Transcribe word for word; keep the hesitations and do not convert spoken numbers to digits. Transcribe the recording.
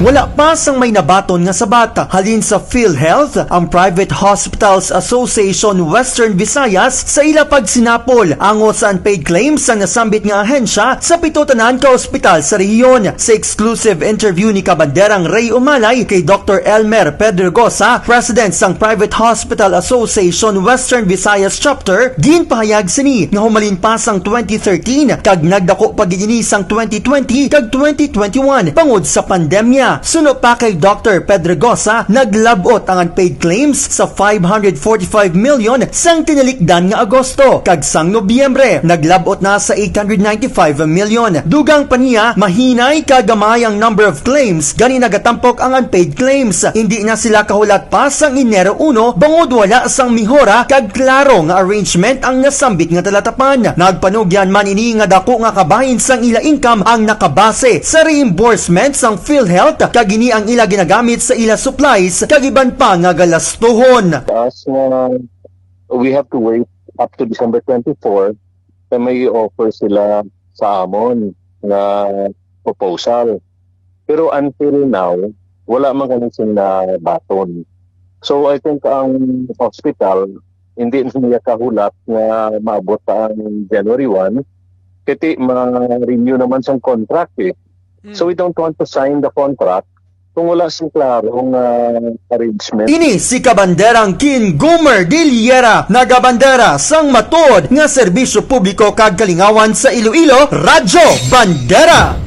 Wala pa sang may nabaton nga sabat halin sa PhilHealth, ang Private Hospitals Association Western Visayas, sa ila pagsinapol angot sa unpaid claims sang nasambit nga ahensya sa pito tanan ka ospital sa rehiyon. Sa exclusive interview ni Kabanderang Ray Umalay kay Doktor Elmer Pedregosa, President sang Private Hospital Association Western Visayas Chapter, ginpahayag sini nga humalin pa sang twenty thirteen kag nagdako pa gid ini sang twenty twenty kag twenty twenty-one bangod sa pandemya. Suno pa kay Doktor Pedregosa, naglab-ot ang unpaid claims sa five hundred forty-five million sang tinalikdan nga Agosto, kag sang Nobyembre naglab-ot na sa eight hundred ninety-five million. Dugang pa niya, mahinay kag gamay ang number of claims, gani nagatampok ang unpaid claims. Hindi na sila kahulat pa sang Enero uno bangod wala sang mihora kag klaro nga arrangement ang nasambit nga talatapan. Nagpanugyan man ini nga dako nga kabahin sang ila income ang nakabase sa reimbursement sang PhilHealth, kag ini ang ila ginagamit sa ila supplies kag iban pa nga galastuhon. Taas nga we have to wait up to December twenty-four na may offer sila sa amon nga proposal. Pero until now, wala man kami sing nabaton. So I think ang hospital, hindi na niya kahulat nga maabot pa ang January one, kiti ma-renew naman sang contract eh. So we don't want to sign the contract kung wala sing klaro nga arrangement. Ini si Kabanderang Kin Gomer Diliera, nagabandera sang matuod nga serbisyo publiko kag kalingawan sa Iloilo, Radyo Bandera.